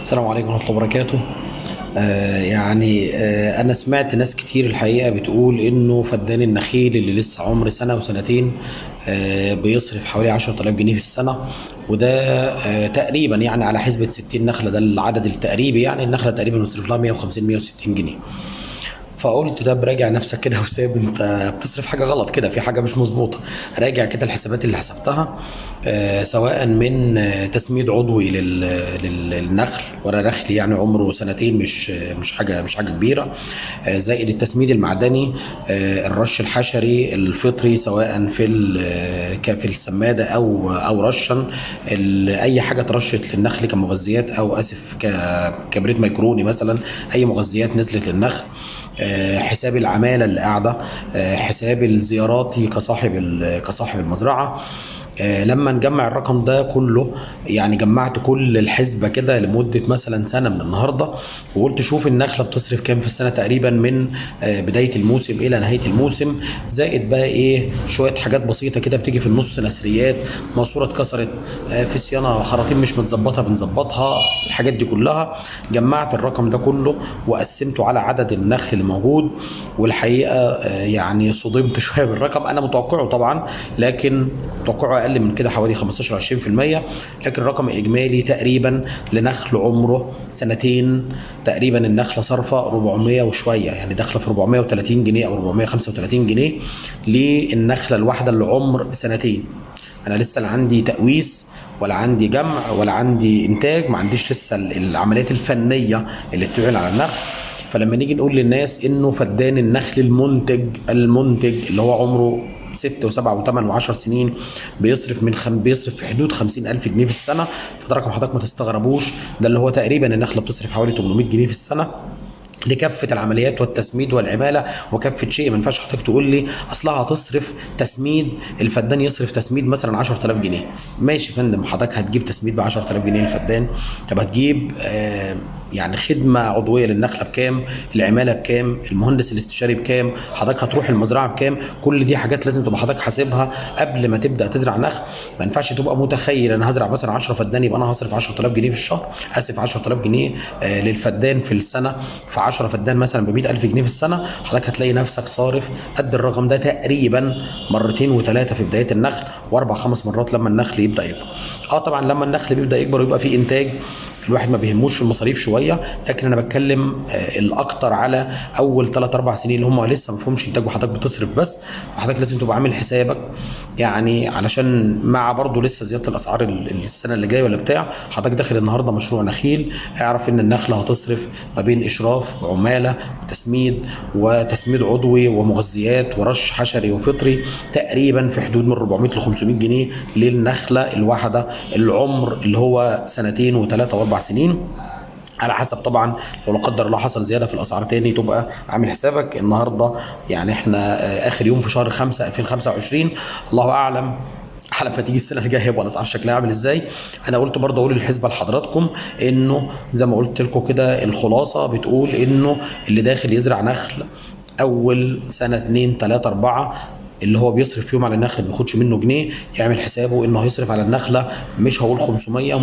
السلام عليكم ورحمة الله وبركاته. أنا سمعت ناس كتير الحقيقة بتقول إنه فدان النخيل اللي لسه عمر سنة وسنتين بيصرف حوالي 10,000 جنيه في السنة، وده تقريبا يعني على حسبة 60 نخلة، ده العدد التقريبي، يعني النخلة تقريبا بيصرف لها 150 160 جنيه. فقلت طب راجع نفسك كده وساب، انت بتصرف حاجة غلط كده، في حاجة مش مظبوطة. راجع كده الحسابات اللي حسبتها، سواء من تسميد عضوي للنخل، ورا نخل يعني عمره سنتين، مش حاجة كبيرة، زائد التسميد المعدني، الرش الحشري الفطري، سواء في في السماده او رشا، اي حاجة ترشت للنخل كمغذيات، او اسف كبريت ميكروني مثلا، اي مغذيات نزلت للنخل، حساب العمالة اللي قاعدة، حساب الزيارات كصاحب المزرعة. لما نجمع الرقم ده كله، يعني جمعت كل الحسبة كده لمدة مثلا سنة من النهاردة، وقلت شوف النخلة بتصرف كام في السنة تقريبا من بداية الموسم إلى نهاية الموسم، زائد بقى إيه شوية حاجات بسيطة كده بتيجي في النص، نسريات، ماسورة اتكسرت، في صيانة خراطيم مش متظبطة بنظبطها، الحاجات دي كلها. جمعت الرقم ده كله وقسمته على عدد النخل اللي موجود، والحقيقة يعني صدمت شوية بالرقم. أنا متوقعه طبعا، لكن متوقعه أقل من كده حوالي 15-20%، لكن الرقم الإجمالي تقريبا لنخل عمره سنتين تقريبا النخلة صارفة 400 وشوية، يعني داخلة في 430 جنيه أو 435 جنيه للنخلة الواحدة اللي عمر سنتين. أنا لسه لا عندي تقويس ولا عندي جمع ولا عندي إنتاج، ما عنديش لسه العمليات الفنية اللي بتعمل على النخل. فلما نيجي نقول للناس إنه فدان النخل المنتج اللي هو عمره 6 و7 و8 و10 سنين بيصرف بيصرف في حدود 50,000 جنيه في السنة، فده رقم حضرتك ما تستغربوش، ده اللي هو تقريبا النخلة بتصرف حوالي 800 جنيه في السنة لكافة العمليات والتسميد والعمالة وكافة شيء. ما ينفعش حضرتك تقول لي أصلها هتصرف تسميد، الفدان يصرف تسميد مثلا 10,000 جنيه. ماشي يا فندم، حضرتك هتجيب تسميد ب 10,000 جنيه للفدان، طب هتجيب يعني خدمة عضوية للنخلة بكام، العمالة بكام، المهندس الاستشاري بكام، حضرتك هتروح المزرعة بكام؟ كل دي حاجات لازم تبقى حضرتك حاسبها قبل ما تبدأ تزرع نخل. ما ينفعش تبقى متخيل انا هزرع مثلا 10 فدان يبقى انا هصرف 10,000 جنيه في الشهر، اسف 10,000 جنيه للفدان في السنة، في 10 فدان مثلا ب 100,000 جنيه في السنة، حضرتك هتلاقي نفسك صارف قد الرقم ده تقريبا مرتين وثلاثة في بداية النخل، واربع خمس مرات لما النخل يبدأ يكبر. طبعا لما النخل بيبدأ يكبر ويبقى فيه انتاج الواحد ما بيهموش في المصاريف شوية، لكن انا بتكلم الاكتر على اول 3-4 سنين اللي هم لسه ما فيهمش انتاج وحضرتك بتصرف بس. فحضرتك لازم تبقى عامل حسابك، يعني علشان مع برضو لسه زيادة الاسعار السنة اللي جاية ولا بتاع، حضرتك داخل النهارده مشروع نخيل، اعرف ان النخلة هتصرف ما بين اشراف وعماله وتسميد وتسميد عضوي ومغذيات ورش حشري وفطري تقريبا في حدود من 400 ل 500 جنيه للنخله الواحدة العمر اللي هو سنتين وثلاثة واربع سنين، على حسب طبعا لو لا قدر الله حصل زيادة في الاسعار تاني تبقى عامل حسابك. النهارده يعني احنا اخر يوم في شهر 5 2025، الله اعلم على ما تيجي السنة الجاية هيبقى الاسعار شكلها عامل ازاي. انا قلت برضه اقول الحسبة لحضراتكم انه زي ما قلت لكم كده، الخلاصة بتقول انه اللي داخل يزرع نخل اول سنة 2 3 4 اللي هو بيصرف فيهم على النخل ما بياخدش منه جنيه، يعمل حسابه انه هيصرف على النخلة مش هقول 500،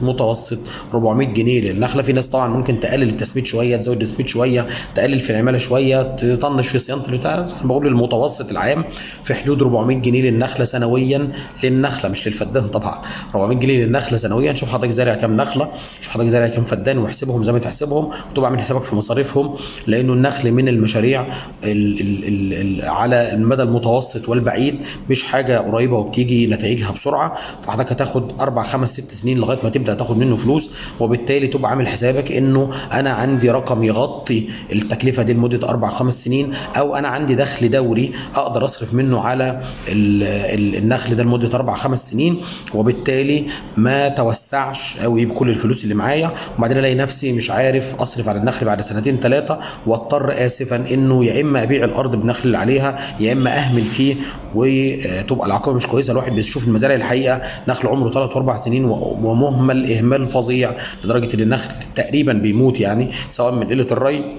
متوسط 400 جنيه للنخله. في ناس طبعا ممكن تقلل التسميد شوية، تزود التسميد شوية، تقلل في العمالة شوية، تطنش في صيانة البتاع. بقول المتوسط العام في حدود 400 جنيه للنخله سنويا، للنخله مش للفدان طبعا، 400 جنيه للنخله سنويا. شوف حضرتك زارع كام نخله، شوف حضرتك زارع كام فدان، واحسبهم زي ما تحسبهم وتبقى عامل حسابك في مصاريفهم، لانه النخل من المشاريع ال ال ال ال على المدى المتوسط والبعيد، مش حاجة قريبه وبتيجي نتائجها بسرعة. فحضرتك هتاخد 4 5 6 سنين لغاية ما تبدا تاخد منه فلوس، وبالتالي تبقى عامل حسابك انه انا عندي رقم يغطي التكلفة دي لمدة 4 5 سنين، او انا عندي دخل دوري اقدر اصرف منه على النخل ده لمدة 4 5 سنين، وبالتالي ما توسعش قوي بكل الفلوس اللي معايا، وبعدين الاقي نفسي مش عارف اصرف على النخل بعد سنتين 3، واضطر اسفا انه يا اما ابيع الارض بالنخل اللي عليها يا اما اهمل فيه، وتبقى العاقبة مش كويسة. الواحد بيشوف المزارع الحقيقة نخل عمره 3 و4 سنين ومهمل اهمال فظيع لدرجة ان النخل تقريبا بيموت، يعني سواء من قلة الري.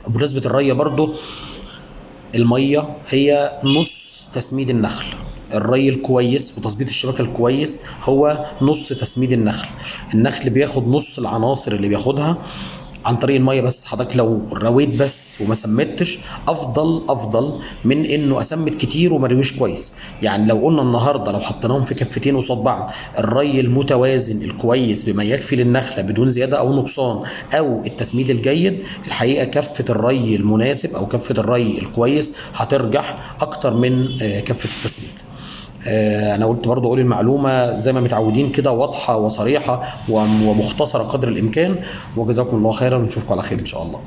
وبالنسبة الري برضو المية هي نص تسميد النخل، الري الكويس وتظبيط الشبكة الكويس هو نص تسميد النخل. النخل بياخد نص العناصر اللي بياخدها عن طريق المية بس. حضرتك لو رويت بس وما سمتش افضل من انه اسمت كتير وما رويش كويس. يعني لو قلنا النهارده لو حطيناهم في كفتين قصاد بعض، الري المتوازن الكويس بما يكفي للنخله بدون زيادة او نقصان، او التسميد الجيد، الحقيقة كفه الري المناسب او كفه الري الكويس هترجح اكتر من كفه التسميد. انا قلت برضو اقول المعلومة زي ما متعودين كده، واضحة وصريحة ومختصره قدر الامكان. وجزاكم الله خيرا، ونشوفكم على خير ان شاء الله.